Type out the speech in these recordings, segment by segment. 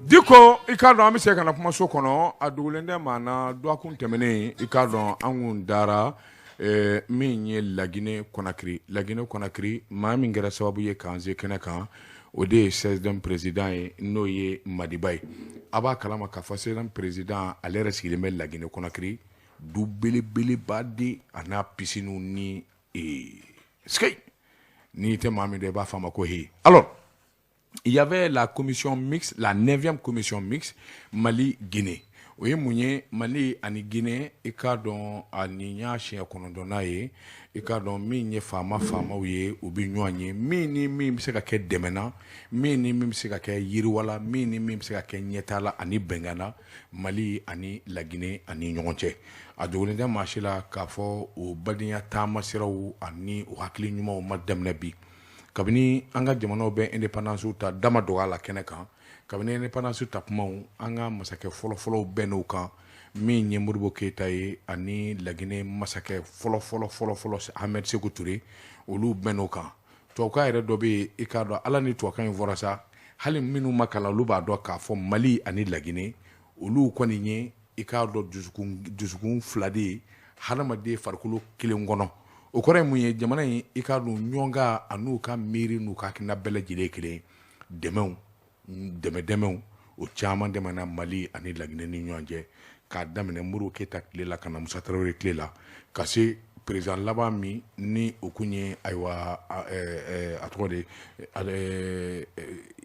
Diko, i k'a dɔn, an bɛ se ka na kumaso kɔnɔ. A dogolen tɛ maa na, dɔgɔkun tɛmɛnen, i k'a dɔn, an kun dara min ye Laginɛ Konakiri. Laginɛ Konakiri, maa min kɛra sababu ye k'an se kɛnɛ kan, o de ye CSDM président ye, n'o ye Madiba ye. A b'a kalama k'a fɔ CSDM président, ale yɛrɛ sigilen bɛ Laginɛ Konakiri, du belebeleba de a n'a piscine ni ski. N'i tɛ maa min dɔn, i b'a fɔ a ma ko he. Alors, il y avait la commission mixte, la 9e commission mixte Mali-Guinée. O ye mun ye? Mali ani Guinée, i k'a dɔn, ani y'a siɲɛ 9nan ye. I k'a dɔn, min ye faama faamaw ye, u bɛ ɲɔgɔn ye, min ni min bɛ se ka kɛ dɛmɛ na, min ni min bɛ se ka kɛ yiriwa la, min ni min bɛ se ka kɛ ɲɛtaa la ani bɛnkan na Mali ani Laginɛ ani ɲɔgɔn cɛ. A dogolen tɛ maa si la k'a fɔ o badenya taamasiraw ani o hakili ɲumanw ma daminɛ bi. Kabini an ka jamanaw bɛ indépendance ta, dama dɔgɔ la kɛnɛ kan, kabini indépendance ta kumaw, an ka masakɛ fɔlɔfɔlɔw bɛn n'o kan, min ye Modibo Keyita ye ani Laginɛ masakɛ fɔlɔ fɔlɔ fɔlɔ fɔlɔ Ahmed Sékou Touré, olu bɛn n'o kan. Tubabukan yɛrɛ dɔ bɛ yen, i k'a dɔn, ala ni tubabukan in fɔra sa, hali minnu ma kalan, olu b'a dɔn k'a fɔ Mali ani Laginɛ, olu kɔni ye, i k'a dɔn, dusukun fila de ye hadamaden farikolo kelen kɔnɔ. O kɔrɔ ye mun ye? Jamana in, i k'a dɔn, ɲɔgɔn kan a n'u ka miiri n'u ka hakilina bɛɛ lajɛlen ye kelen. Dɛmɛw, dɛmɛ dɛmɛw, o caman dɛmɛna Mali ani Laginɛ ni ɲɔgɔn cɛ, k'a daminɛ Modibo Keyita tile la ka na Musa Tarawele tile la, ka se président laban min ni o kun ye, ayiwa, a tɔgɔ de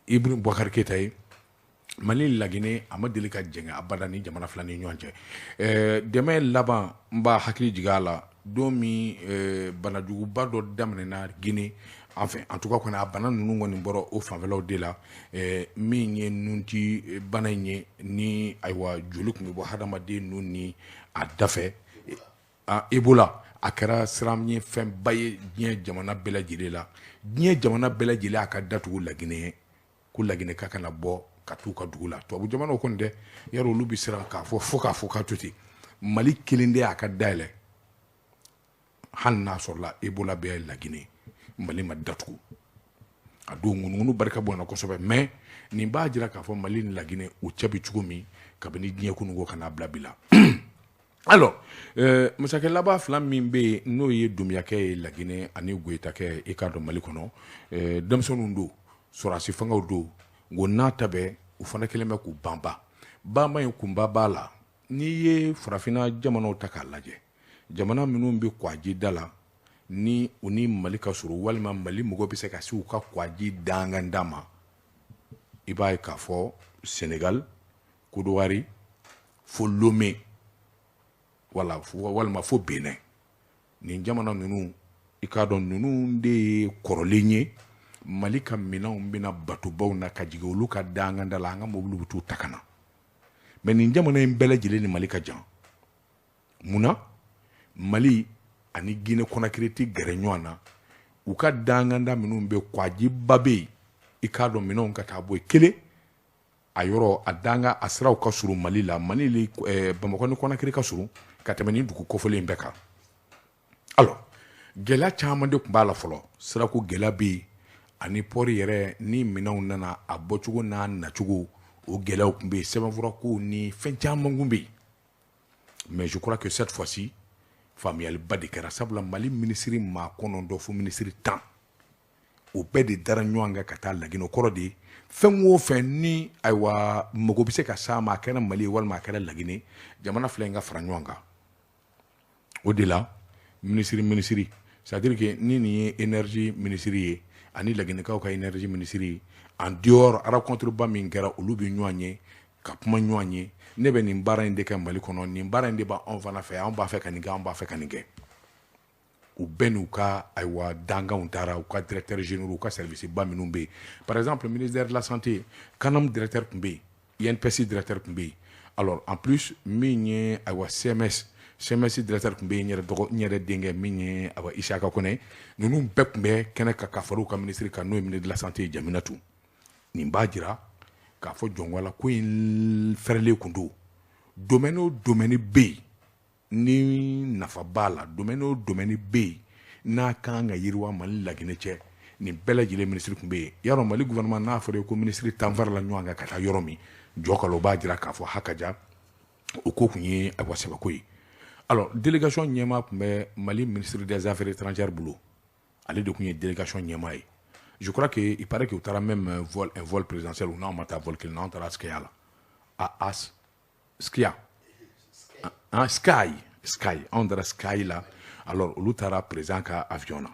Ibrahim Boubacar Keyita ye. Mali, Laginɛ, a ma deli ka jɛngɛ abada ni jamana fila ni ɲɔgɔn cɛ. Dɛmɛ laban, n b'a hakili jigin a la, don min banajuguba dɔ daminɛna Guinée, enfin, en tout cas kɔni, a bana ninnu kɔni bɔra o fanfɛlaw de la, min ye nunci bana in ye, ni ayiwa, joli tun bɛ bɔ hadamaden nun ni a dafɛ, Ebola. A kɛra siran ye, fɛnba ye diɲɛ jamana bɛɛ lajɛlen la. Diɲɛ jamana bɛɛ lajɛlen a ka datugu Laginɛ ye, ko Laginɛ ka kana bɔ ka t'u ka dugu la. Tubabu jamanaw kɔni dɛ, yarɔ, olu bɛ siran k'a fɔ fo k'a fɔ k'a to ten. Mali kelen de y'a ka dayɛlɛ. Hali n'a sɔrɔla Ebola bɛ Laginɛ, Mali ma datugu. A don ŋunuŋunu barika bonyana kosɛbɛ. Mais nin b'a jira k'a fɔ Mali ni Laginɛ, u cɛ bɛ cogo min kabini diɲɛ kununko ka n'a bila bi la. Alors, masakɛ laban fila min bɛ yen, n'o ye Dunbiyakɛ ye Laginɛ ani Goyitakɛ, i k'a dɔn, Mali kɔnɔ, denmisɛnninw don, sɔrɔdasi fangaw don. Nko n'a ta bɛɛ, u fana kɛlen bɛ k'u banba. Banba in kunba b'a la. N'i ye farafinna jamanaw ta k'a lajɛ, jamana minnu bɛ kwaji da la, ni u ni Mali ka surun, walima Mali mɔgɔ bɛ se ka se u ka kwaji danganda ma, i b'a ye k'a fɔ Sénégal, Côte fo Lomé, wala walima fo Benin, nin jamana ninnu, i k'a dɔn, ninnu de ye kɔrɔlen ye. Mali ka minɛnw bɛna batobaw na ka jigin olu ka danganda la, an ka mobiliw bɛ t'u ta ka na. Mais nin jamana in bɛɛ lajɛlen ni Mali ka jan. Munna Mali ani Guinée Conakry tɛ gɛrɛ ɲɔgɔn na? U ka danganda minnu bɛ, kwajiba bɛ yen, i k'a dɔn, minɛnw ka taa bɔ yen kelen, a yɔrɔ a danga a siraw ka surun Mali la. Mali ni Bamakɔ ni Conakry ka surun ka tɛmɛ ni dugu kofɔlen in bɛɛ kan. Alors, gɛlɛya caman de tun b'a la fɔlɔ. Sirako gɛlɛya bɛ yen, ani port yɛrɛ ni minɛnw nana, a bɔcogo n'a nacogo, o gɛlɛyaw tun bɛ yen, sɛbɛnfurako ni fɛn caman tun bɛ yen. Mais je crois que cette fois-ci, faamuyaliba de kɛra, sabula Mali minisiri maa 9 fo minisiri 10, o bɛɛ de dara ɲɔgɔn kan ka taa Laginɛ. O kɔrɔ de ye, fɛn o fɛn ni, ayiwa, mago bɛ se ka s'a ma, a kɛra Mali ye walima a kɛra Laginɛ, jamana fila in ka fara ɲɔgɔn kan. O de la, minisiri, c'est à dire que ni nin ye énergie minisiri ye ani Laginɛkaw ka énergie minisiri, en dehors rencontre ba min kɛra, olu bɛ ɲɔgɔn ye ka kuma ɲɔgɔn ye: ne bɛ nin baara in de kɛ Mali kɔnɔ, nin baara in de b'anw fana fɛ, anw b'a fɛ ka nin kɛ, anw b'a fɛ ka nin kɛ. U bɛɛ n'u ka, ayiwa, danganw taara, u ka directeur généraux, u ka service ba minnu bɛ yen. Par exemple, ministère de la Santé, CANAM directeur tun bɛ yen, INPS directeur tun bɛ yen. Alors, en plus, min ye, ayiwa, CMS directeur tun bɛ yen, n yɛrɛ dɔgɔ, n yɛrɛ denkɛ min ye, ayiwa, Isaka Kɔnɛ, ninnu bɛɛ tun bɛ kɛnɛ kan ka fara u ka ministre kan, n'o ye ministre de la Santé ye, Jaminatu. Nin b'a jira k'a fɔ jɔnwala ko in fɛrɛlen kun don. Domaine o domaine bɛ yen ni nafa b'a la, domaine o domaine bɛ yen n'a kan ka yiriwa Mali, Laginɛ cɛ, nin bɛɛ lajɛlen minisiri tun bɛ yen. Yarɔ, Mali gouvernement, n'a fɔra ko minisiri 10 farala ɲɔgɔn kan ka taa yɔrɔ min Jɔkalo b'a jira k'a fɔ hakaja o ko tun ye ayiwa sɛbɛko ye. Alors, délégation ɲɛmaa tun bɛ Mali ministre des Affaires étrangères bolo, ale de tun ye délégation ɲɛmaa ye. Je crois que il paraît que u taara même vol, un vol présidentiel. U n'anw ma taa vol kelen na, anw taara Sky la, a as Skia, ah, Sky, Sky, anw taara Sky la. Alors, olu taara président ka avion na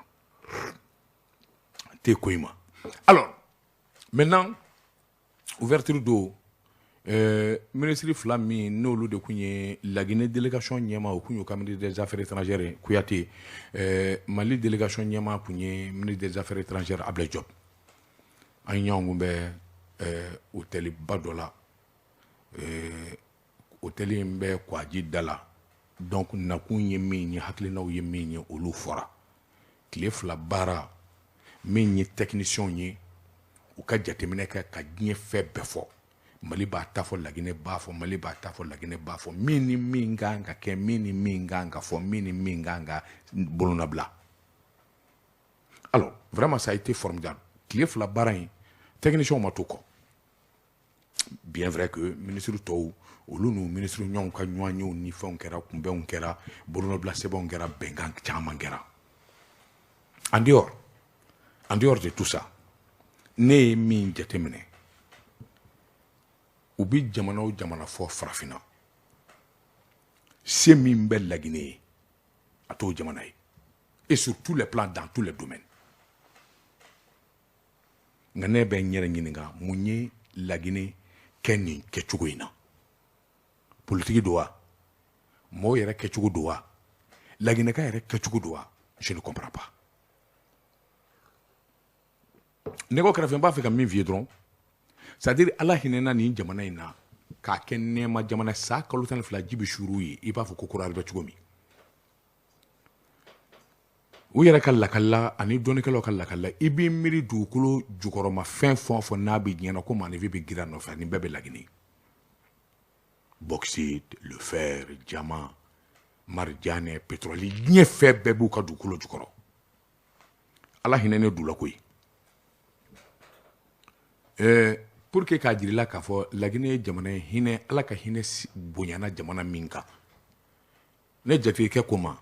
te ko in ma. Alors maintenant, ouverture don, ministre fila min n'olu de tun ye Laginɛ délégation ɲɛmaa, o tun y'o ka ministre des Affaires étrangères ye, Kuyate. Mali délégation ɲɛmaa tun ye ministre des Affaires étrangères Ablaye Diop. An ye ɲɔgɔn kunbɛn hôtel ba dɔ la. Hôtel in bɛ Kwaji da la. Donc nakun ye min ye, hakilinaw ye min ye, olu fɔra. Tile 2 baara min ye, technicien ye u ka jateminɛ kɛ ka diɲɛ fɛn bɛɛ fɔ. Mali b'a ta fɔ, Laginɛ b'a fɔ, Mali b'a ta fɔ, Laginɛ b'a fɔ, min ni min kan ka kɛ, min ni min kan ka fɔ, min ni min kan ka bolonabila. Alors vraiment, ça a été formidable. Tile 2 baara in, technicien ma to kɔ. Bien vrai que ministre tɔw, olu n'u ministre ɲɔgɔn ka ɲɔgɔnyew ni fɛnw kɛra, kunbɛnw kɛra, bolonɔbila sɛbɛnw kɛra, bɛnkan caman kɛra. En dehors de tout ça, ne ye min jateminɛ, u bi jamana o jamana fɔ farafinna, se min bɛ Laginɛ ye, a t'o jamana ye, et sur tous les plans, dans tous les domaines. Nka ne bɛ n yɛrɛ ɲininka, mun ye Laginɛ kɛ nin kɛcogo in na? Politiki don wa? Mɔgɔw yɛrɛ kɛcogo don wa? Laginɛka yɛrɛ kɛcogo don wa? Je ne comprends pas. Nɛgɛ kɛrɛfɛ, n b'a fɛ ka min f'i ye dɔrɔn, c'est à dire Ala hinɛna nin jamana in na k'a kɛ nɛɛma jamana. San kalo 12, ji bɛ suuru ye, i b'a fɔ ko kura bɛ cogo min. U yɛrɛ ka lakalila ani dɔnnikɛlaw ka lakalila, i b'i miiri dugukolo jukɔrɔma fɛn fɛn o fɛn n'a bɛ diɲɛ na ko maaninfin bɛ girin a nɔfɛ, nin bɛɛ bɛ Laginɛ: bauxite, le fer, diamant, marijanɛ, pétrole, diɲɛ fɛn bɛɛ b'u ka dugukolo jukɔrɔ. Ala hinɛ ne du la koyi. Pour que k'a jira i la k'a fɔ Laginɛ ye jamana ye, hinɛ, Ala ka hinɛ bonyana jamana min kan. Ne jatigikɛ ko ma,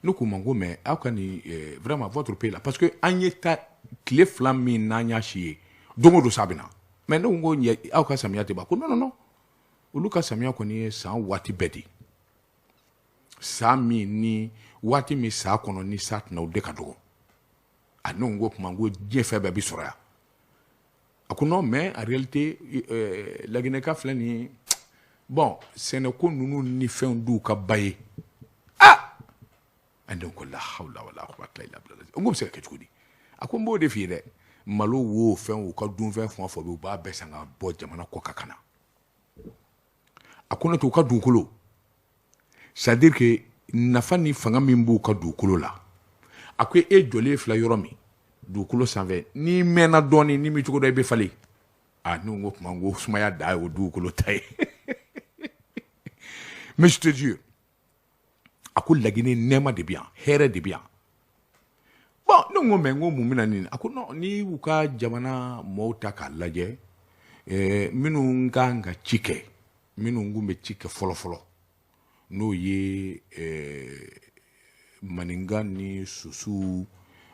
ne k'u ma ko mais aw ka nin vraiment, votre pays là, parce que an ye ta tile 2 min n'an y'a si ye, don o don sa bɛ na. Mais ne ko ko ɲɛ aw ka samiya tɛ ban? Ko non, non, non, olu ka samiya kɔni ye san waati bɛɛ de. San min ni waati min sa kɔnɔ ni sa tɛna, o de ka dɔgɔ. A ne ko kuma, n ko diɲɛ fɛn bɛɛ bi sɔrɔ yan. A ko non, mais en réalité, Laginɛka filɛ nin ye, bon, sɛnɛko ninnu ni fɛnw d'u ka ba ye. Ah, an ko la hawla wala quwwata illa billah. N ko bɛ se ka kɛ cogo di? A ko n b'o de f'i ye dɛ, malo wo, fɛn, u ka dunfɛn fɛn o fɛn bɛ, u b'a bɛɛ san ka bɔ jamana kɔ kan ka na. A ko ne to u ka dugukolo, c'est à dire que nafa ni fanga min b'u ka dugukolo la, a ko e jɔlen filɛ yɔrɔ min dugukolo sanfɛ, n'i mɛnna dɔɔni, n'i mi cogo dɔ, i bɛ falen. A ne ko kuma, n ko sumaya da ye o dugukolo ta ye. Mais je te jure, a ko Laginɛ nɛɛma de bɛ yan, hɛrɛ de bɛ yan. Bon, ne ko mais n ko mun bɛna nin? A ko non, n'i y'u ka jamana mɔɔw ta k'a lajɛ, minnu kan ka ci kɛ, minnu kun bɛ ci kɛ fɔlɔ fɔlɔ, n'o ye maninka ni susu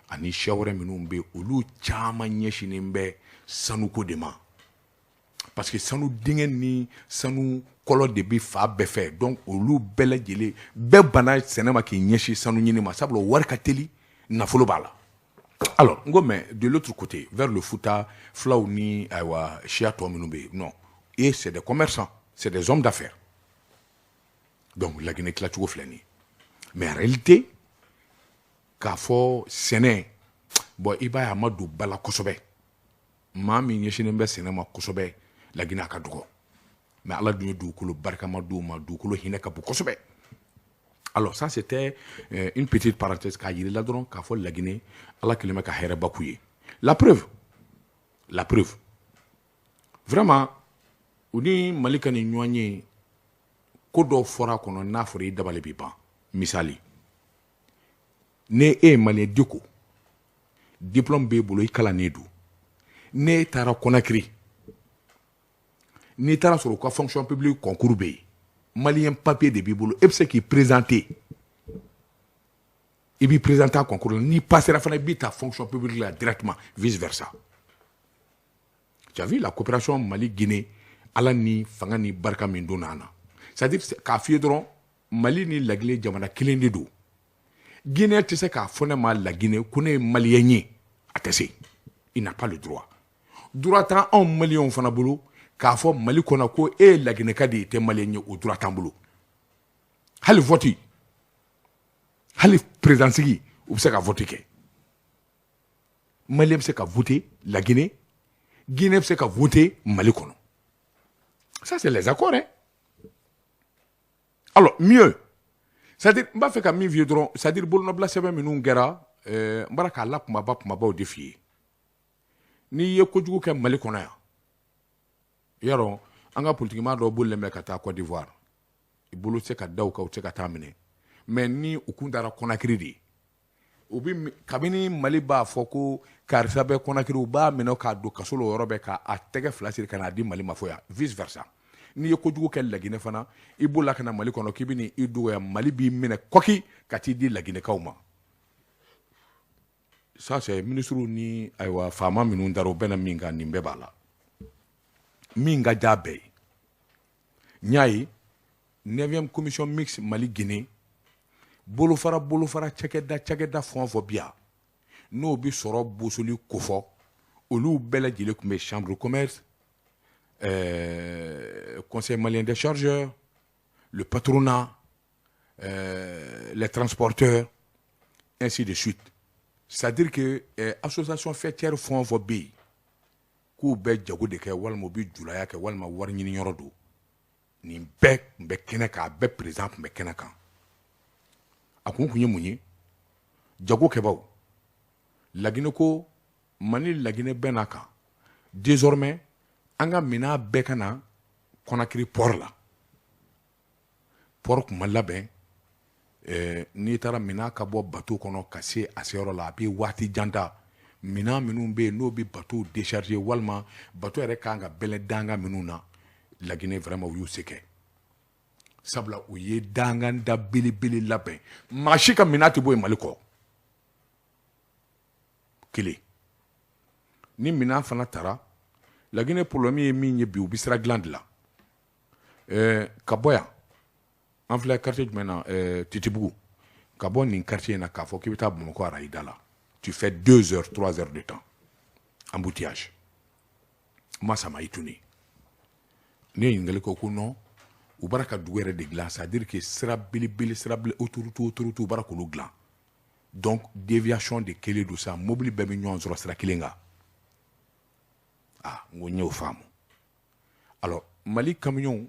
ani siya wɛrɛ minnu bɛ, olu caman ɲɛsinnen bɛ sanuko de ma, parce que sanu dingɛ ni sanu kɔlɔ de bɛ fa bɛɛ fɛ. Donc olu bɛɛ lajɛlen bɛɛ banna sɛnɛ ma k'i ɲɛsin sanu ɲini ma, sabula wari ka teli, nafolo b'a la. Alors n ko mais de l'autre côté, vers le Fouta, fulaw ni ayiwa siya tɔ minnu bɛ yen, non, et c'est des commerçants, c'est des hommes d'affaires. Donc Laginɛ tilacogo filɛ nin ye. Mais en réalité, k'a fɔ sɛnɛ, bon, i b'a ye a ma don ba la kosɛbɛ. Maa min ɲɛsinnen bɛ sɛnɛ ma kosɛbɛ Laginɛ, a ka dɔgɔ. Mais Ala dun ye dugukolo barikama d'u ma, dugukolo hinɛ ka bon kosɛbɛ. Alors ça, c'était une petite parenthèse k'a yir'i la dɔrɔn k'a fɔ Laginɛ, Ala kɛlen bɛ ka hɛrɛba k'u ye. La preuve, la preuve, vraiment, u ni Mali ka nin ɲɔgɔn ye, ko dɔw fɔra a kɔnɔ, n'a fɔra i dabali bɛ ban. Misali, ne e ye malien diko, diplôme b'e bolo, i kalannen don, ne taara Conakry, N'i taara sɔrɔ u ka fonction publique concours bɛ yen, malien papier de b'i bolo, e bɛ se k'i présenter, i b'i présenter a concours la. N'i passera fana, i b'i ta fonction publique la directement, vice versa. Tu as vu la coopération Mali-Guinée, Ala ni fanga ni barika min donna an na. C'est à dire k'a f'i ye dɔrɔn, Mali ni Laginɛ jamana kelen de don. Guinée tɛ se k'a fɔ ne ma Laginɛ ko ne ye malien ye, a tɛ se, il n'a pas le droit. Droit t'an anw maliyɛnw fana bolo k'a fɔ Mali kɔnɔ ko e ye Laginɛka de ye, i tɛ malien ye, o droit t'an bolo. Hali vote, hali président sigi, u bɛ se ka vote kɛ. Malien bɛ se ka voter Laginɛ, Guinée bɛ se ka voter Mali kɔnɔ. Ça, c'est les accords, hein. Alors mieux, c'est-à-dire n b'a fɛ ka min f'i ye dɔrɔn, c'est-à-dire bolonɔbila sɛbɛn minnu kɛra, n bɔra k'a la kumaba kumabaw de f'i ye. N'i ye kojugu kɛ Mali kɔnɔ yan, yarɔ an ka politikimaa dɔw bolilen bɛ ka taa Côte d'Ivoire, i bolo tɛ se ka da u kan, u tɛ se ka taa minɛ. Mais ni u kun taara Conakry de, u bi kabini Mali b'a fɔ ko karisa bɛ Conakry, u b'a minɛ k'a don kaso la o yɔrɔ bɛɛ, k'a tɛgɛ fila siri ka n'a di Mali ma fo yan, vice versa. N'i ye kojugu kɛ Laginɛ fana, i bolila ka na Mali kɔnɔ k'i bɛ i dɔgɔya, Mali b'i minɛ kɔki ka t'i di Laginɛkaw ma. Ça, c'est ministre ni ayiwa faama minnu dara, u bɛna min kan, nin bɛɛ b'a la. Min ka diya bɛɛ ye, n y'a ye 9e commission mixte Mali Guinée, bolofara bolofara, cakɛda cakɛda fɛn o fɛn bi yan n'o bɛ sɔrɔ bosoli kofɔ, olu bɛɛ lajɛlen tun bɛ chambre de commerce, conseil malien des chargeurs, le patronat, les transporteurs, ainsi de suite. C'est-à-dire que association faîtière fɛn o fɛn bɛ yen k'u bɛ jago de kɛ, walima u bɛ julaya kɛ, walima wari ɲini yɔrɔ don, nin bɛɛ tun bɛ kɛnɛ kan, a bɛɛ président tun bɛ kɛnɛ kan. A kun ye mun ye? Jago kɛbaw Laginɛ ko Mali, Laginɛ bɛɛ n'a kan, désormais an ka minɛn bɛɛ ka na Conakry port la. Port tun ma labɛn. N'i taara minɛn ka bɔ bateau kɔnɔ ka se a seyɔrɔ la, a bɛ waati jan ta. Minɛn minnu bɛ yen n'o bɛ bateau décharger, walima bateau yɛrɛ kan ka bɛlɛn dangan minnu na, Laginɛ vraiment u y'u se kɛ, sabula u ye danganda belebele labɛn. Maa si ka minɛn tɛ bɔ yen Mali kɔ. Kelen ni minɛn fana taara Laginɛ, problème ye min ye bi, u bɛ sira dilan de la. Ka bɔ yan, an filɛ quartier jumɛn na? Titibugu. Ka bɔ nin quartier in na k'a fɔ k'i bɛ taa Bamakɔ arayida la, tu fais 2 heures, 3 heures de temps, embouteillage. Moi, ça m'a étonné. Ne ye ɲininkali kɛ ko non, u bɔra ka dugu yɛrɛ de dilan, c'est à dire que sira belebele, sira bele, autoroute, autoroute, u bɔra k'olu dilan. Donc déviation de kelen don sa, mobili bɛɛ bɛ ɲɔgɔn sɔrɔ sira kelen kan. Ah, n ko n y'o faamu. Alors Mali camion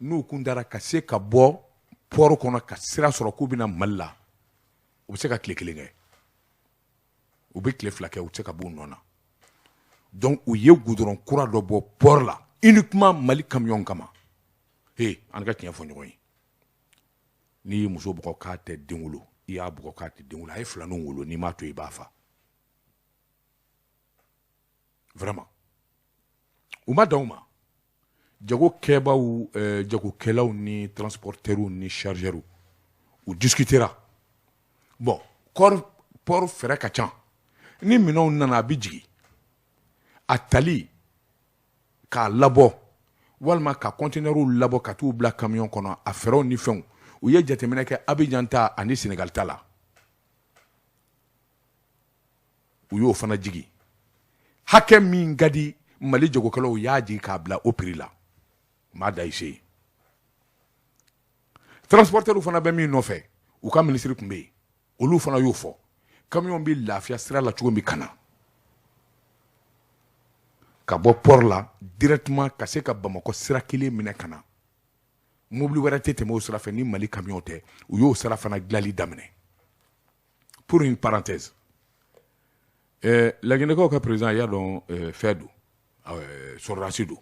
n'u kun dara ka se ka bɔ port kɔnɔ ka sira sɔrɔ k'u bɛna Mali la, u bɛ se ka tile kelen kɛ, u bɛ tile 2 kɛ, u tɛ se ka bɔ u nɔ na. Donc u ye goudron kura dɔ bɔ port la uniquement Mali camion kama. He, an ka tiɲɛ fɔ ɲɔgɔn ye, n'i ye muso bugɔ k'a tɛ den wolo, i y'a bugɔ k'a tɛ den wolo, a ye filaninw wolo, n'i m'a to i b'a fa. Vraiment, u ma dan u ma. Jago kɛbaw, jagokɛlaw ni transporteurs ni chargeurs, u discutera. Bon, kɔri port fɛrɛ ka ca. Ni minɛnw nana, a bɛ jigin, a tali k'a labɔ walima ka conteneurs labɔ ka t'u bila camion kɔnɔ, a fɛɛrɛw ni fɛnw, u ye jateminɛ kɛ Abidjan ta ani Sénégal ta la, u y'o fana jigin. Hakɛ min ka di Mali jagokɛlaw, y'a jigin k'a bila o prix la. M'a da i se ye. Transporteurs fana bɛ min nɔfɛ, u ka ministre tun bɛ yen, olu fana y'o fɔ, camion bɛ lafiya sira la cogo min ka na ka bɔ port la directement ka se ka Bamakɔ sira kelen minɛ ka na, mobili wɛrɛ tɛ tɛmɛ o sira fɛ ni Mali camion tɛ. U y'o sira fana dilanli daminɛ. Pour une parenthèse, Laginɛkaw ka président y'a dɔn, fɛn don, sɔrɔdasi don.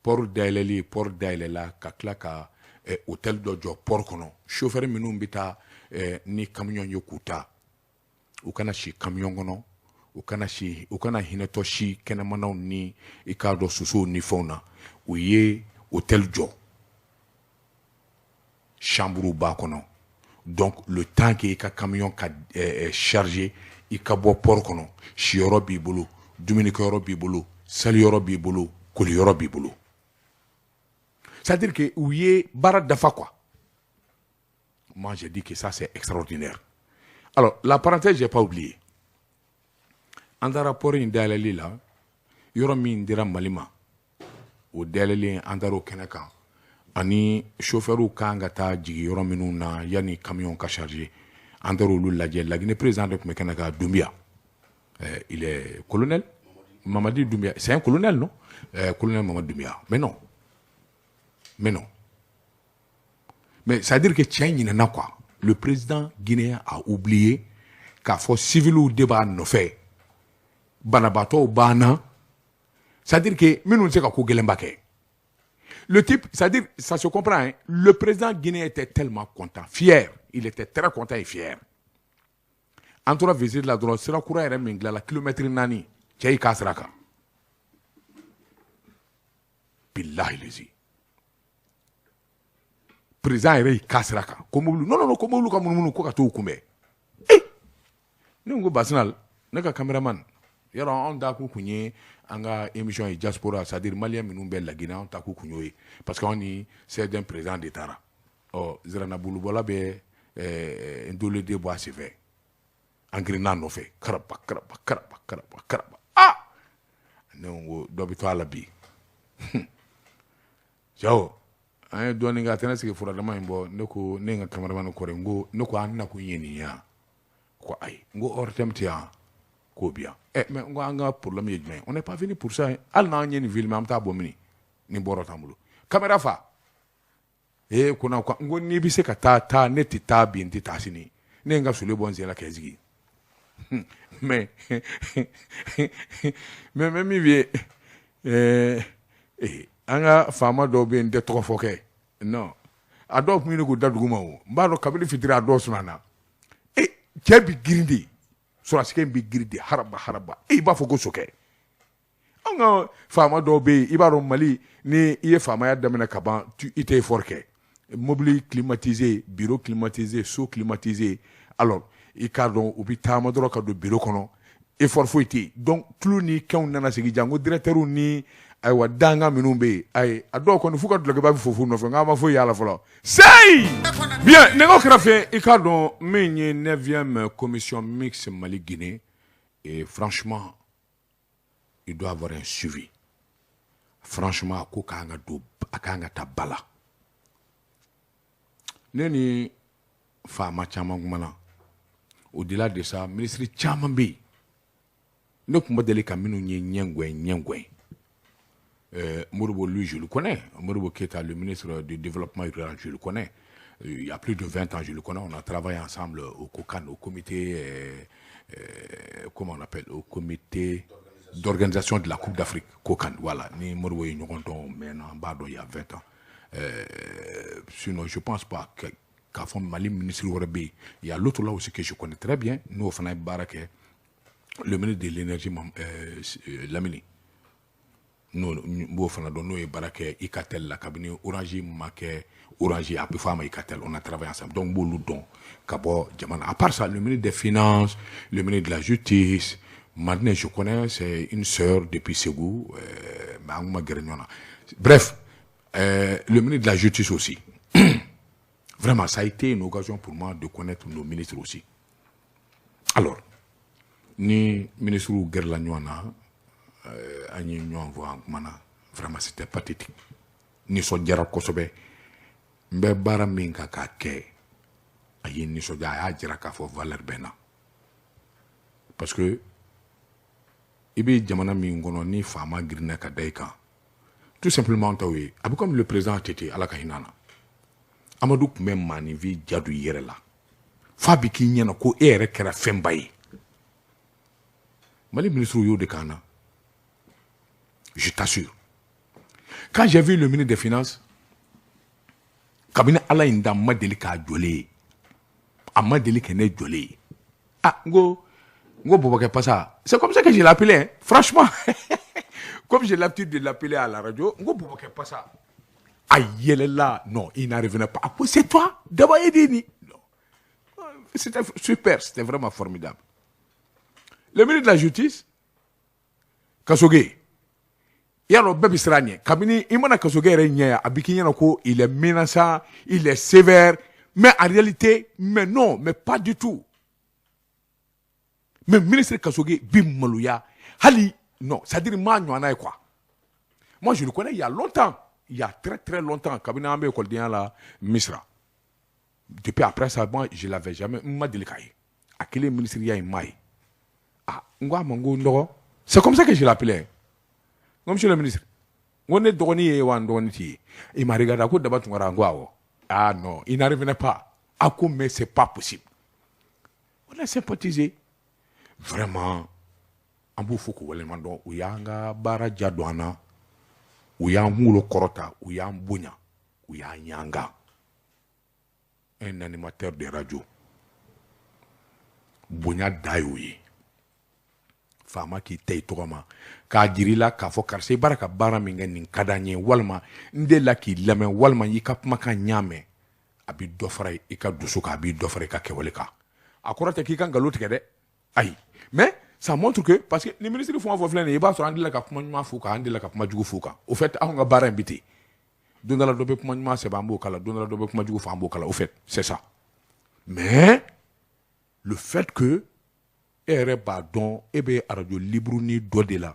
Port dayɛlɛli, port dayɛlɛla ka tila ka hôtel dɔ jɔ port kɔnɔ. Chauffeur minnu bɛ taa ni camion ye k'u ta, u kana si camion kɔnɔ. U kana si, u kana hinɛtɔ si kɛnɛmanaw ni i k'a dɔn sosow ni fɛnw na. U ye hôtel jɔ, chambre b'a kɔnɔ. Donc le temps que i ka camion ka charger, i ka bɔ port kɔnɔ, siyɔrɔ b'i bolo, dumunikɛyɔrɔ b'i bolo, saliyɔrɔ b'i bolo, koliyɔrɔ b'i bolo. C'est à dire que u ye baara dafa quoi. Moi, j'ai dit que ça, c'est extraordinaire. Alors, la parenthèse, j'ai pas oublié. An taara port in dayɛlɛli la, yɔrɔ min dira Mali ma, o dayɛlɛlen, an taara o kɛnɛ kan, ani chauffeurw kan ka taa jigin yɔrɔ minnu na yanni camion ka charger, an taara olu lajɛ. Laginɛ président de tun bɛ kɛnɛ kan, Doumbia. Il est colonel Mamadi Doumbia, c'est un colonel, non? Colonel Mamadi Doumbia. Mais non, mais non, mais c'est à dire que cɛ ɲinɛna quoi. Le président guinéen a oublié k'a fɔ civiliw de b'a nɔfɛ, banabaatɔw banna, c'est à dire que minnu tɛ se ka ko gɛlɛnba kɛ. Le type, c'est à dire, ça se comprend, hein? Le président guinéen était tellement content, fier, il était très content et fier. An tora visite la dɔrɔn, sira kura yɛrɛ min dilanla, kilomɛtiri 4, cɛ y'i k'a sira kan. Bilahi lezi, président yɛrɛ y'i k'a sira kan ko mobili, non non non, ko mobili ka munumunu ko ka t'o kunbɛn. Eh, ne ko Basinal, ne ka caméraman, yɔrɔ anw ta k'u kun ye an ka émission ye diaspora, c'est à dire malien minnu bɛ Laginɛ, anw ta k'u kun y'o ye, parce que anw ni CDM président de taara. Ɔ zirana bulubɔla bɛ ndoleden bɔ a senfɛ, an girinna nɔfɛ, karaba karaba karaba karaba karaba. Ah, ne ko dɔ bɛ to a la bi. Cɛw, an ye dɔɔnin kɛ, a tɛna sigi furadama in bɔ. Ne ko ne ye n ka cameraman kɔrɔ, n ko, ne ko an tɛna ko ye nin ye yan? Ko ayi. N ko ORTM tɛ yan? K'o bi yan. Ɛ, mais n ko an ka problème ye jumɛn ye? On n'est pas venu pour ça, hein. Hali n'an ye nin filmer, an bɛ taa bɔ mini ni bɔrɔ t'an bolo, caméra fa ee ko na ko. N ko n'i bɛ se ka taa, taa. Ne tɛ taa bi, n tɛ taa sini. Ne ye n ka soulier bɔ n sen la k'i sigi. Mais min bɛ ɛɛ, an ka faama dɔw bɛ yen, n tɛ tɔgɔ fɔ kɛ, non, a dɔw tun ɲini k'u da dugu ma. O n b'a dɔn, kabini fitiri a dɔw sunana. E cɛ bi girin de, sɔrɔsikɛ in bi girin de, haraba haraba, e i b'a fɔ ko sokɛ. An ka faama dɔw bɛ yen, i b'a dɔn, Mali, ni i ye faamaya daminɛ ka ban, i tɛ effort kɛ. Mobili climatisé, bureau climatisé, so climatisé. Alors i k'a dɔn, u bɛ taama dɔrɔn ka don bureau kɔnɔ, effort foyi tɛ yen. Donc tulu ni kɛnw nana sigi janko directeur ni ayiwa dangan minnu bɛ yen. Ayi, a dɔw kɔni f'u ka dulɔkiba bɛ fo nɔfɛ, nka an ma foyi y'a la fɔlɔ. Seyi bien, nɛgɛw kɛrɛfɛ, i k'a dɔn min ye neuvième commission mixte Mali Guinée, et franchement il doit avoir un suivi. Franchement, a ko k'an ka don, a k'an ka taa ba la. Ne ni faama caman kumana. Au-delà de ça, ministre caman bɛ yen, ne tun ma deli ka minnu ye ɲɛngɔn ɲɛngɔn. Modibo, lui, je le connais. Modibo Keita, le ministre du Développement rural, je le connais. Il y a plus de 20 ans, je le connais. On a travaillé ensemble au COCAN, au comité, comment on appelle, au comité d'organisation de la Coupe d'Afrique, COCAN. Voilà. Ni Modibo ye ɲɔgɔn dɔn maintenant, b'a dɔn, il y a 20 ans. Sinon, je pense pas k'a fɔ Mali ministre wɛrɛ bɛ yen. Il y a l'autre là aussi que je connais très bien. N'o fana ye baara kɛ, le ministre de l'Énergie, Lamini. N'o n b'o fana dɔn, n'o ye baara kɛ Ikatel la kabini Orange ma kɛ Orange, a bɛ fɔ a ma Ikatel. On a travaillé ensemble, donc n b'olu dɔn ka bɔ jamana. À part ça, le ministre des Finances, le ministre de la Justice, Madine, je connais, c'est une sœur depuis Ségou, mais an ma gɛrɛ ɲɔgɔn na. Bref, le ministre de la Justice aussi. Vraiment, ça a été une occasion pour moi de connaître nos ministres aussi. Alors ni ministres gɛrɛla ɲɔgɔn na, an ye ɲɔgɔn fɔ, an kumana. Vraiment, c'était pathétique. Nisɔndiyara kosɛbɛ. N bɛ baara min kan k'a kɛ, a ye nisɔndiya, a y'a jira k'a fɔ valeur bɛ n na, parce que i bɛ jamana min kɔnɔ, ni faama girinna ka da i kan, tout simplement t'aw ye. A bɛ comme le président ATT, Ala ka hinɛ a na. Amadu tun bɛ maaninfin jadu i yɛrɛ la f'a bɛ k'i ɲɛna ko e yɛrɛ kɛra fɛnba ye. Mali ministre y'o de k'an na, je t'assure. Quand j'ai vu le ministre des Finances, kabini Ala in da, n ma deli k'a jɔlen ye, a ma deli ka ne jɔlen ye. Ah, n ko N ko bɔbɔkɛ pasa, c'est comme ça que je l'appelais, hein. Franchement, comme j'ai l'habitude de l'appeler à la radio, n ko bɔbɔkɛ pasa. A yɛlɛla, non, il n'en revenait pas. A ko c'est toi Daba, e de ye nin. Non, c'était super, c'était vraiment formidable. Le ministre de la Justice, Kasoge, i y'a dɔn, bɛɛ bɛ siran ɲɛ. Kabini i mana Kasoge yɛrɛ ɲɛ yan, a bɛ k'i ɲɛna ko il est menaçant, il est sévère, mais en réalité, mais non, mais pas du tout. Mais ministre Kasoge bi maloya hali, non, c'est à dire maa ɲɔgɔnna ye quoi. Moi, je le connais il y a longtemps, il y a très très longtemps, kabini an bɛ ekɔlidenya la Misira. Depuis après ça, moi, je l'avais jamais, n ma deli k'a ye. A kelen ministre ya in ma ye. Ah, n ko a ma, n ko n dɔgɔ, c'est comme ça que je l'appelais, n ko monsieur le ministre, n ko ne dɔgɔnin ye wa n dɔgɔnin t'i ye. Il m'a regardé, a ko Daba Tunkara. N ko awɔ. Ah non, il n'en revenait pas. A ko mais c'est pas possible. On a sympathisé vraiment. An b'u fo k'u waleɲuman dɔn. U y'an ka baara ja don an na, u y'an kunkolo kɔrɔta, u y'an bonya, u y'an ɲanga. Un animateur de radio, bonya da y'o ye. Faama k'i ta i tɔgɔ ma k'a jira i la k'a fɔ karisa, i b'ara ka baara min kɛ, nin ka d'an ye, walima n delila k'i lamɛn, walima i ka kumakan ɲa mɛn, a bɛ dɔ fara i ka dusu kan, a bɛ dɔ fara i ka kɛwale kan. A kɔrɔ tɛ k'i ka nkalon tigɛ dɛ, ayi, mais ça montre que, parce que ni ministre fɛn o fɛn filɛ nin ye, i b'a sɔrɔ an delila ka kuma ɲuman f'u kan, an delila ka kuma jugu f'u kan. Au fait, anw ka baara in bi ten. Don dɔ la, dɔ bɛ kuma ɲuman sɛbɛn, an b'o kala. Don dɔ la, dɔ bɛ kuma jugu fɔ, an b'o kala. Au fait, c'est ça. Mais le fait que e yɛrɛ b'a dɔn e bɛ arajo libre ni dɔ de la,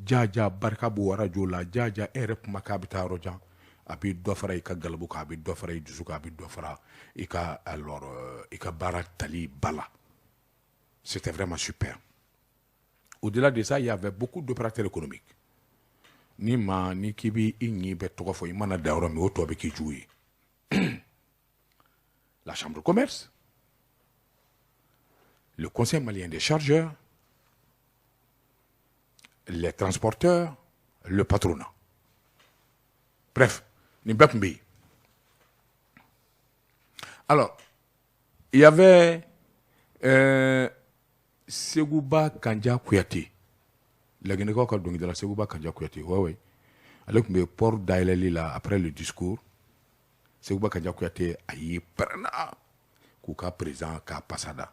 jaja barika b'o arajo la, jaja e yɛrɛ kumakan bɛ taa yɔrɔ jan, a bɛ dɔ fara i ka galabu kan, a bɛ dɔ fara i dusu kan, a bɛ dɔ fara i ka, alors, i ka baara tali ba la. C'était vraiment super. Au-delà de ça, il y avait beaucoup d'opérateurs économiques. Ni ma ni k'i b'i i ɲi bɛ tɔgɔ fɔ, i mana da yɔrɔ min, o tɔ bɛ k'i jugu ye. La Chambre de commerce, le Conseil malien des chargeurs, les transporteurs, le patronat. Bref, nin bɛɛ tun bɛ yen. Alors, il y avait Seguba Kanja Kuyate, Laginɛkaw ka dɔnkilidala Seguba Kanja Kuyate. Ouais, ale tun bɛ port dayɛlɛli la. Après le discours, Seguba Kanja Kuyate a y'i pɛrɛnna k'u ka président k'a pasa da.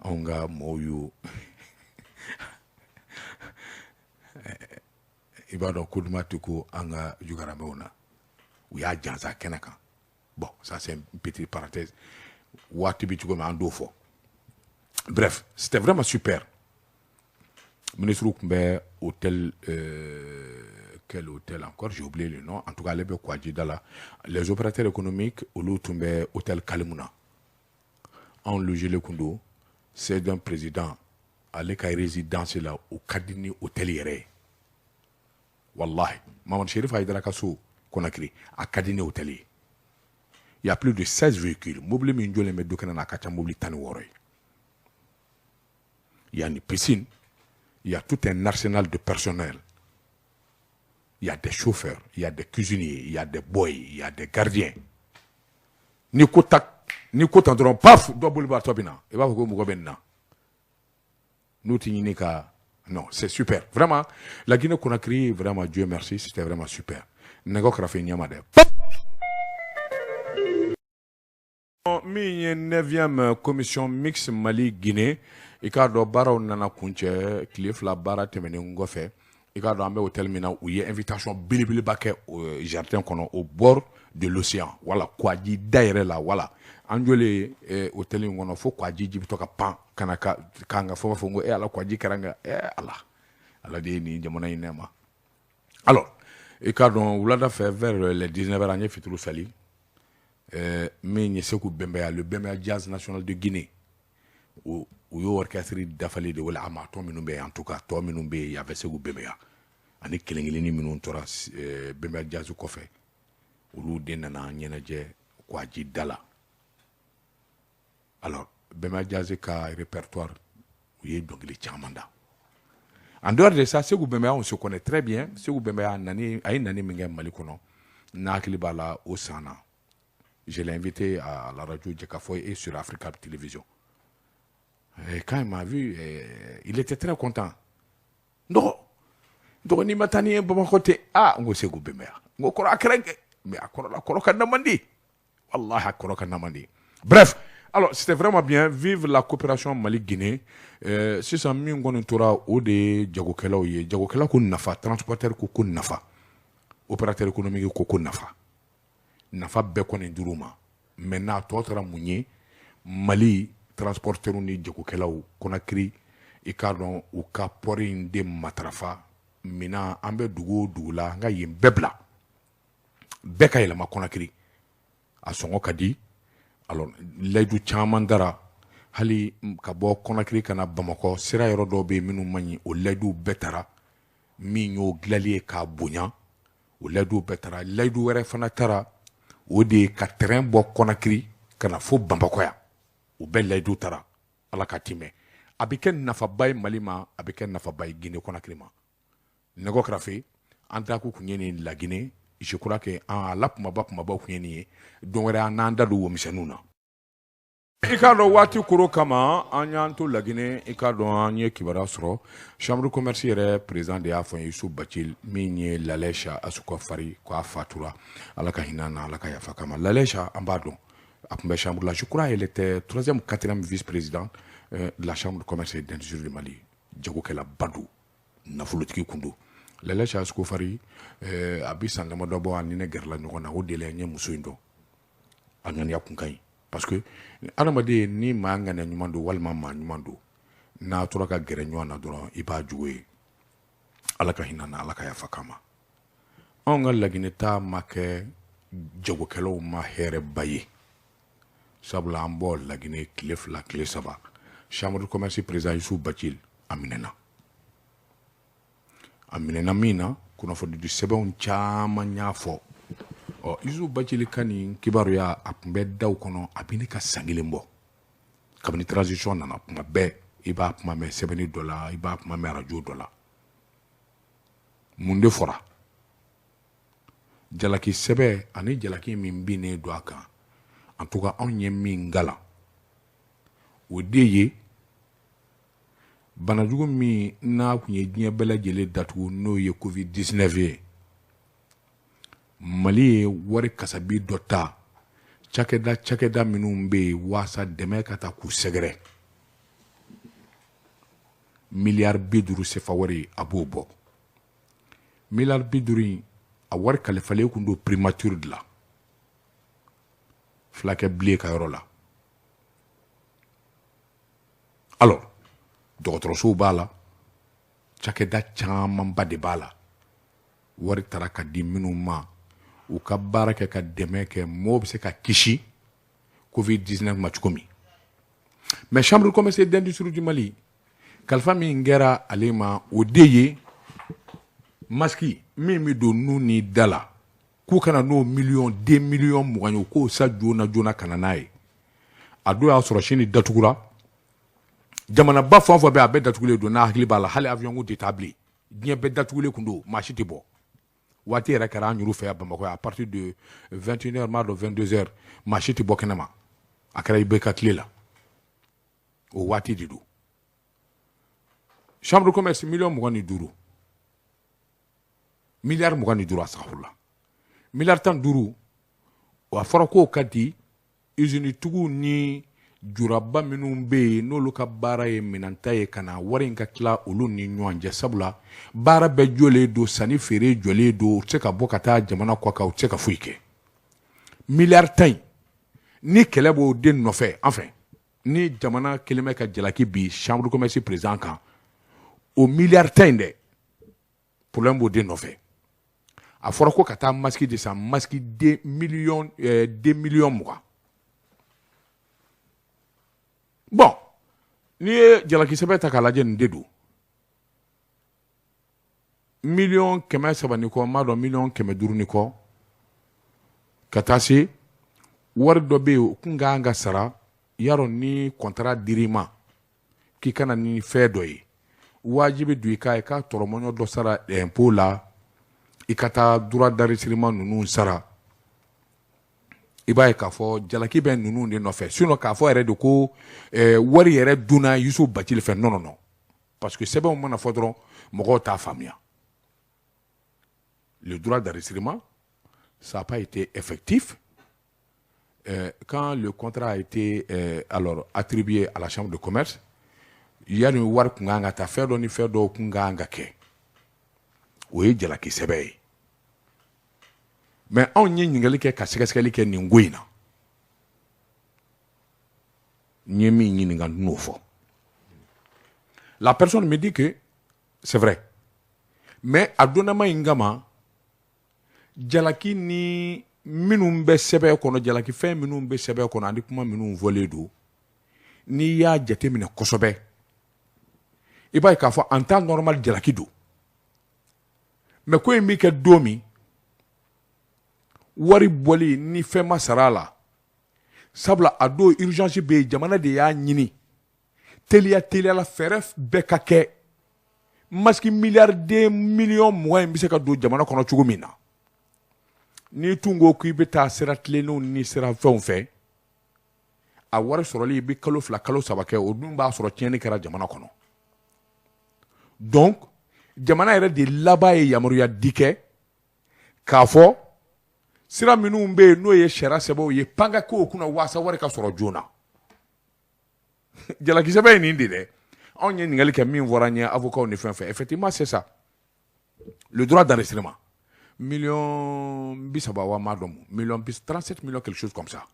Anw ka mɔɔw y'o, i b'a dɔn ko duman tɛ ko an ka jugaramɛw na, u y'a jansa kɛnɛ kan. Bon, ça, c'est une petite parenthèse. Waati bɛ cogo min, an t'o fɔ. Bref, c'était vraiment super. Ministre tun bɛ hôtel, quel hôtel encore, j'ai oublié le nom. En tout cas, ale bɛ Kɔji da la. Les opérateurs économiques, olu tun bɛ hôtel Kalimuna. Anw logelen kun don c'est un président, ale ka résidence la, o ka di ni hôtel yɛrɛ ye. Wallahi, Mamadu Sherif Hayidara ka so Conakry, a ka di ni hôtel ye. Il y a plus de 16 véhicules. Mobili min jɔlen bɛ du kɛnɛ na, a ka ca mobili 16 ye. Il y a une piscine, il y a tout un arsenal de personnel, il y a des chauffeurs, il y a des cuisiniers, il y a des boys, il y a des gardiens. Ni ko tak, ni ko tan dɔrɔn, paf, dɔ boli b'a tɔ bɛ na, i b'a fɔ ko mɔgɔ bɛ nin na n'u ti ɲini ka. Non, c'est super vraiment, la Guinée Conakry, vraiment, Dieu merci, c'était vraiment super. Nɛgɛ kɛrɛfɛ ɲɛma dɛ. Min ye 9e commission mixte Mali Guinée, i k'a dɔn baaraw nana kuncɛ tile 2 baara tɛmɛnen kɔfɛ. I k'a dɔn an bɛ hôtel min na, u ye invitation belebeleba kɛ jardin kɔnɔ, au bord de l'océan, wala Kɔji da yɛrɛ la. Wala an jɔlen hôtel in kɔnɔ fo Kɔji ji bɛ to ka pan ka na ka k'an ka fɔ fɔ n ko e Ala, Kɔji kɛra n kan. E Ala, Ala de ye nin jamana in nɛma. Alors, i k'a dɔn wulada fɛ, vers les 19 heures, an ye fitiri sali. Min ye Segu Bɛnbɛya, le Bɛnbɛya Jazz National de Guinée, o u y'o orchestre dafalen de wele. A ma tɔ minnu bɛ yen, en tout cas tɔ minnu bɛ yen, y avait Segu Bɛnbɛya ani kelen kelenni minnu tora Bɛnbɛya Jazz kɔfɛ, olu de nana ɲɛnajɛ Kɔji da la. Alors, Bɛnbɛya Jazz ka répertoire, u ye dɔnkili caman da. En dehors de ça, Segu Bɛnbɛya, on se connaît très bien. Segu Bɛnbɛya nani, a ye nani min kɛ Mali kɔnɔ, n'a hakili b'a la, o san na, je l'ai invité à la radio Jekafo et sur Africa Télévision. Et quand il m'a vu, il était très content. N dɔgɔ, dɔgɔ, n'i ma taa ni ye Bamakɔ ten. Ah, n ko Segu bɛnbɛya, n ko kɔrɔ a kɛra, mais a kɔrɔ la, kɔrɔ ka na man di, wallahi, a kɔrɔ ka na man di. Bref, alors c'était vraiment bien. Vive la coopération Mali-Guinée. Sisan min kɔni tora, o de ye jagokɛlaw ye. Jagokɛla ko nafa, transporteur ko ko nafa, opérateur économique ko ko nafa, nafa bɛɛ kɔni dir'u ma. Maintenant, a tɔ tora mun ye? Mali transporteur ni jagokɛlaw, Conakry, i k'a dɔn, u ka port in de matarafa. Minan an bɛ dugu o dugu la, an ka yen bɛɛ bila, bɛɛ ka yɛlɛma Conakry, a sɔngɔ ka di. Alors layidu caman dara, hali ka bɔ Conakry ka na Bamakɔ, sira yɔrɔ dɔw bɛ yen minnu man ɲi, o layiduw bɛɛ tara. Min y'o dilanli ye k'a bonya, o layiduw bɛɛ tara. Layidu wɛrɛ fana tara, o de ye ka train bɔ Conakry ka na fo Bamakɔ yan. O bɛɛ layidu tara. Ala ka timɛ, a bɛ kɛ nafaba ye Mali ma, a bɛ kɛ nafaba ye Guinée Conakry ma. Nɛgɛ kɛrɛfɛ an ta ko kun ye nin Laginɛ. Je crois que an la kumaba kumabaw kun ye nin ye. Don wɛrɛ, an n'an da don womisɛnninw na. I k'a dɔn, waati koro kama, an y'an to Laginɛ. I k'a dɔn, an ye kibaruya sɔrɔ, chambre commerce yɛrɛ président de y'a fɔ n ye, Youssouf Bathily, min ye Lalɛsa Asuka Fari, k'a fatura. Ala ka hinɛ na, Ala ka yafa kama. Lalɛsa, an b'a dɔn, a tun bɛ chambre la. Je crois elle était troisième, quatrième vice-président de la chambre de commerce et d'industrie du Mali. Jagokɛlaba don, nafolotigi kun don. Lalɛsa Asuko Fari, a bi san damadɔ bɔ, a ni ne gɛrɛla ɲɔgɔn na. O de la n ye muso in dɔn. A ŋaniya kun ka ɲi, parce que adamaden ni maa ŋaniya ɲuman don walima maa ɲuman don, n'a tora ka gɛrɛ ɲɔgɔn na dɔrɔn, i b'a jugu ye. Ala ka hinɛ na, Ala ka yafa kama. Anw ka Laginɛ ta ma kɛ jagokɛlaw ma hɛrɛba ye, sabula an bɔ Laginɛ tile 2, tile 3, chambre de commerce président Youssouf Bathily, a minɛna. A minɛna min na, kunnafoni sɛbɛnw caman y'a fɔ. Ɔ, Youssouf Bathily ka nin kibaruya, a tun bɛ daw kɔnɔ, a bɛ ne ka san kelen bɔ kabini transition nana. Kuma bɛɛ i b'a kuma mɛn sɛbɛnni dɔ la, i b'a kuma mɛn arajo dɔ la. Mun de fɔra? Jalaki sɛbɛ ani jalaki min binnen don a kan, en tout cas anw ye min kalan, o de ye banajugu min n'a tun ye diɲɛ bɛɛ lajɛlen datugu, n'o ye Covid 19 ye. Mali ye wari kasabi dɔ ta, cakɛda minnu bɛ yen, waasa dɛmɛ ka taa k'u sɛgɛrɛ, miliyari 50 sefa wari, a b'o bɔ. Miliyari 50 in, a wari kalifalen kun don primature de la, fulakɛ bilen ka yɔrɔ la. Alors dɔgɔtɔrɔsow b'a la, cakɛda camanba de b'a la. Wari taara ka di minnu ma, u ka baara kɛ ka dɛmɛ kɛ, mɔgɔw bɛ se ka kisi Covid 19 ma cogo min. Mais chambre de commerce et d'industrie du Mali, kalifa min kɛra ale ma, o de ye masque min bɛ don nun ni da la, k'u kana n'o miliyɔn 20 miliyɔn ye, u k'o sa joona joona ka na n'a ye. A don y'a sɔrɔ sini datugura, jamanaba fɛn o fɛn bɛ, a bɛɛ datugulen don. N'a hakili b'a la, hali avion kun tɛ taa bilen, diɲɛ bɛɛ datugulen kun don, maa si tɛ bɔ. Waati yɛrɛ kɛra an yɛrɛ fɛ yan Bamakɔ, à partir de 21 heures, m'a dɔn, 22 heures, maa si tɛ bɔ kɛnɛma. A kɛra i bɛɛ ka tile la, o waati de don. Chambre de commerce, miliyɔn 25, miliyari 25, a sagafuru miliyari 15. A fɔra k'o ka di usinitigiw ni juraba minnu bɛ yen, n'olu ka baara ye minɛnta ye, ka na wari in ka tila olu ni ɲɔgɔn cɛ, sabula baara bɛɛ jɔlen don, sanni feere jɔlen don, u tɛ se ka bɔ ka taa jamana kɔ kan, u tɛ se ka foyi kɛ. Miliyari 10 in, ni kɛlɛ b'o den nɔfɛ, enfin ni jamana kelen bɛ ka jalaki bi chambre de commerce président kan, o miliyari 10 in dɛ, problème b'o den nɔfɛ. A fɔra ko ka taa masque de san, masque den miliyɔn 2 miliyɔn 20. Bon, n'i ye jalaki sɛbɛn ta k'a lajɛ, nin de don: 300 millions ni kɔ, n b'a dɔn, 500 millions ni kɔ, ka taa se wari dɔ bɛ yen, o kun ka kan ka sara. Yarɔ, ni contrat dir'i ma k'i kana ni fɛn dɔ ye, wajibi don i ka i ka tɔrɔmɔɲɔ dɔ sara impôt la, i ka taa droit d'enregistrement ninnu sara. I b'a ye k'a fɔ jalaki bɛ ninnu de nɔfɛ. Sinon k'a fɔ yɛrɛ de ko wari yɛrɛ dunna Yusuf Bacili fɛ, non, non, non, parce que sɛbɛnw mana fɔ dɔrɔn, mɔgɔw t'a faamuya. Le droit d'enregistrement, ça n'a pas été effectif. Quand le contrat a été alors attribué à la chambre de commerce, yanni wari kun kan ka taa, fɛn dɔ ni fɛn dɔw kun kan ka kɛ, o ye jalaki sɛbɛn ye. Mais anw ye ɲininkali kɛ ka sɛgɛsɛgɛli kɛ nin ko in na. N ye min ɲininka, n n'o fɔ. La personne me dit que c'est vrai, mais a donnama in kama, jalaki ni minnu bɛ sɛbɛn kɔnɔ, jalaki fɛn minnu bɛ sɛbɛn kɔnɔ ani kuma minnu fɔlen don, n'i y'a jateminɛ kosɛbɛ, i b'a ye k'a fɔ en temps normal jalaki don. Mais ko in bɛ kɛ don min, wari bɔli ni fɛn ma sara a la, sabula a don urgence bɛ yen, jamana de y'a ɲini teliya teliya la, fɛɛrɛ bɛɛ ka kɛ masque miliyariden 20 miliyɔn in bɛ se ka don jamana kɔnɔ cogo min na. N'i tun ko k'i bɛ taa sira tilennenw ni sira fɛnw fɛ, a wari sɔrɔli i bɛ kalo 2, kalo 3 kɛ, o dun b'a sɔrɔ tiɲɛni kɛra jamana kɔnɔ. Donc jamana yɛrɛ de laban ye yamaruya di kɛ k'a fɔ sira minnu bɛ yen, n'o ye sariya sɛbɛnw ye, pan ka k'o kunna waasa wari ka sɔrɔ joona. Jalaki sɛbɛn ye nin de dɛ. Anw ye ɲininkali kɛ, min fɔra an ye avocat ni fɛn fɛn, effectivement, c'est ça. Le droit d'enregistrement, 30 miliyɔn wa m'a dɔn, miliyɔn bis 37 millions, quelque chose comme ça,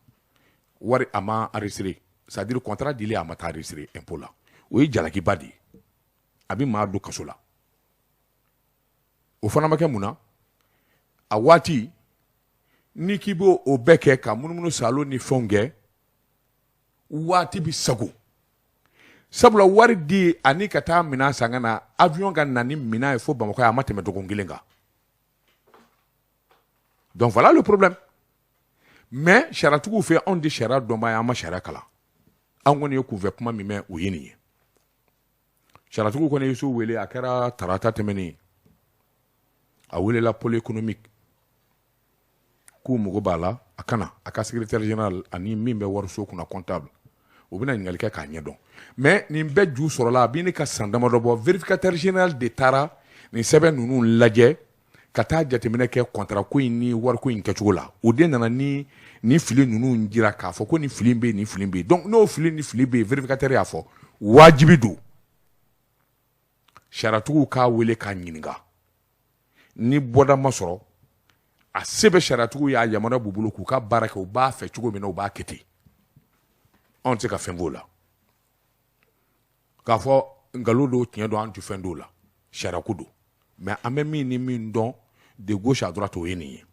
wari a ma enregistré, c'est à dire contrat dilen a ma taa enregistré impôt la. O ye jalakiba de ye, a bɛ maa don kaso la. O fana ma kɛ mun na? A waati n'i k'i b'o o bɛɛ kɛ ka munumunu salo ni fɛnw kɛ, waati bi sago, sabula wari di ani ka taa minɛn san ka na, avion ka na ni minɛn ye fo Bamakɔ, a ma tɛmɛ dɔgɔkun kelen kan. Donc voilà le problème. Mais sariyatigiw fɛ, anw tɛ sariya dɔnbaa ye, an ma sariya kalan, an kɔni ye kunfɛ kuma min mɛn, o ye nin ye. Sariyatigiw kɔni ye so wele, a kɛra tarata tɛmɛnen, a welela pôle économique k'u mago b'a la, a kana a ka secrétaire général ani min bɛ wariso kunna, comptable, u bɛna ɲininkali kɛ k'a ɲɛdɔn. Mais nin bɛɛ ju sɔrɔla a bɛ ne ka san damadɔ bɔ. Vérificateur général de taara nin sɛbɛn ninnu lajɛ ka taa jateminɛ kɛ contrat ko in ni wariko in kɛcogo la. O de nana ni nin fili ninnu jira k'a fɔ ko nin fili bɛ yen, nin fili bɛ yen. Donc n'o fili ni fili bɛ yen, vérificateur y'a fɔ, wajibi don sariyatigiw k'a wele k'a ɲininka. Ni bɔda ma sɔrɔ, a se bɛ sariyatigiw y'a yamaruya b'u bolo k'u ka baara kɛ, u b'a fɛ cogo min na, u b'a kɛ ten. Anw tɛ se ka fɛn f'o la k'a fɔ nkalon don, tiɲɛ don, an tɛ fɛn d'o la, sariya ko don. Mais an bɛ min ni min dɔn de gauche à droite, o ye nin ye.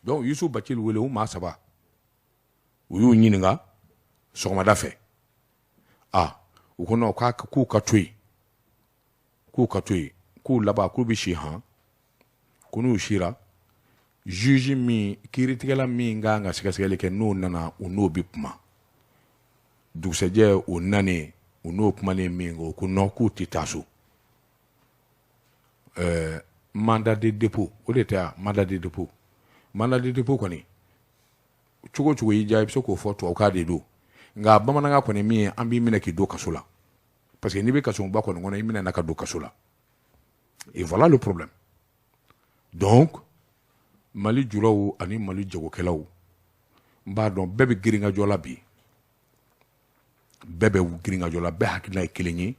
Donc Yusuf Bacili wele, u maa saba, u y'u ɲininka sɔgɔmada fɛ. A u ko non, k'u ka to yen, k'u ka to yen, k'u laban k'u bɛ si han, ko n'u sira, juge min, kiiritigɛla min kan ka sɛgɛsɛgɛli kɛ, n'o nana, u n'o bɛ kuma. Dugusɛjɛ, o nanen, u n'o kumanen min kɛ, o ko non, k'u tɛ taa so. Mandat de dépôt, o de tɛ yan. Mandat de dépôt, mandat de dépôt kɔni, cogo cogo y'i diya, i bɛ se k'o fɔ tubabukan de don, nka bamanankan kɔni min ye, an b'i minɛ k'i don kaso la, parce que n'i bɛ kasoba kɔni kɔnɔ, i minɛ ka don kaso la. Et voilà le problème. Donc Mali julaw ani Mali jagokɛlaw, n b'a dɔn bɛɛ bɛ girinkajɔ la bi, bɛɛ bɛ girinkajɔ la, bɛɛ hakilina ye kelen ye.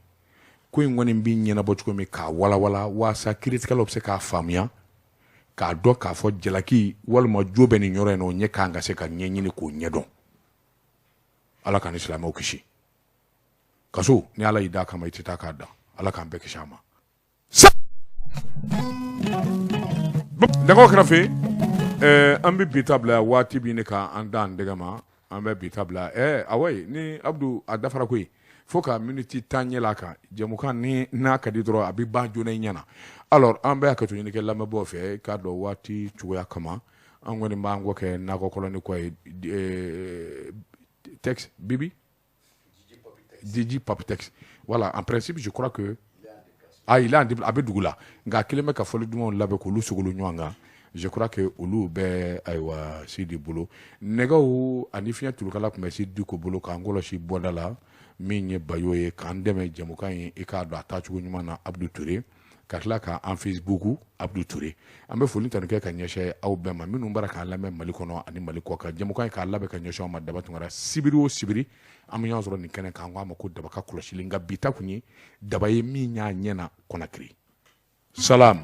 Ko in kɔni bɛ ɲɛnabɔ cogo min k'a walawala waasa kiiritigɛlaw bɛ se k'a faamuya, k'a dɔn k'a fɔ jalaki walima jo bɛ nin yɔrɔ in na, o ɲɛ kan ka se ka ɲɛɲini k'o ɲɛdɔn. Ala ka ni silamɛw kisi kaso. Ni Ala y'i d'a kama, i tɛ taa k'a da. Ala k'an bɛɛ kisi a ma. Nɛgɛw kɛrɛfɛ, an bɛ bi ta bila waati min ne ka an da an dɛgɛ ma, an bɛ bi ta bila. Awɔ, ni Abdu a dafara koyi, fo ka miniti 10 ɲɛ a kan. Jɛmukan ni n'a ka di dɔrɔn, a bɛ ban joona i ɲɛna. Alors an bɛ hakɛto ɲini kɛ lamɛnbaaw fɛ, k'a dɔn waati cogoya kama, an kɔni b'an kɔ kɛ nakɔ kɔlɔni kɔ ye. Texte bibi DJ Papitex, voilà. En principe, je crois que ah, il est en, a bɛ dugu la, nka a kelen bɛ ka fɔli dumanw labɛn k'olu sogolo ɲɔgɔn kan. Je crois que olu bɛ ayiwa Sidi bolo. Nɛgɛw ani fiɲɛ turukala tun bɛ Sidi Diko bolo k'an kɔlɔsi bɔda la, min ye Bayo ye k'an dɛmɛ jɛmukan ye, i k'a dɔn a taacogo ɲuman na, Abdou Touré, ka tila k'an Facebook, Abdou Touré. An bɛ foli tanu kɛ ka ɲɛsin aw bɛɛ ma minnu bara k'an lamɛn Mali kɔnɔ ani Mali kɔ kan. Jɛmukan ye k'a labɛn ka ɲɛsin aw ma, Daba Tunkara. Sibiri o sibiri an bɛ ɲɔgɔn sɔrɔ nin kɛnɛ kan, an k'a ma ko Daba ka kɔlɔsili. Nka bi ta kun ye daba ye min y'a ɲɛ na Conakry. Salam.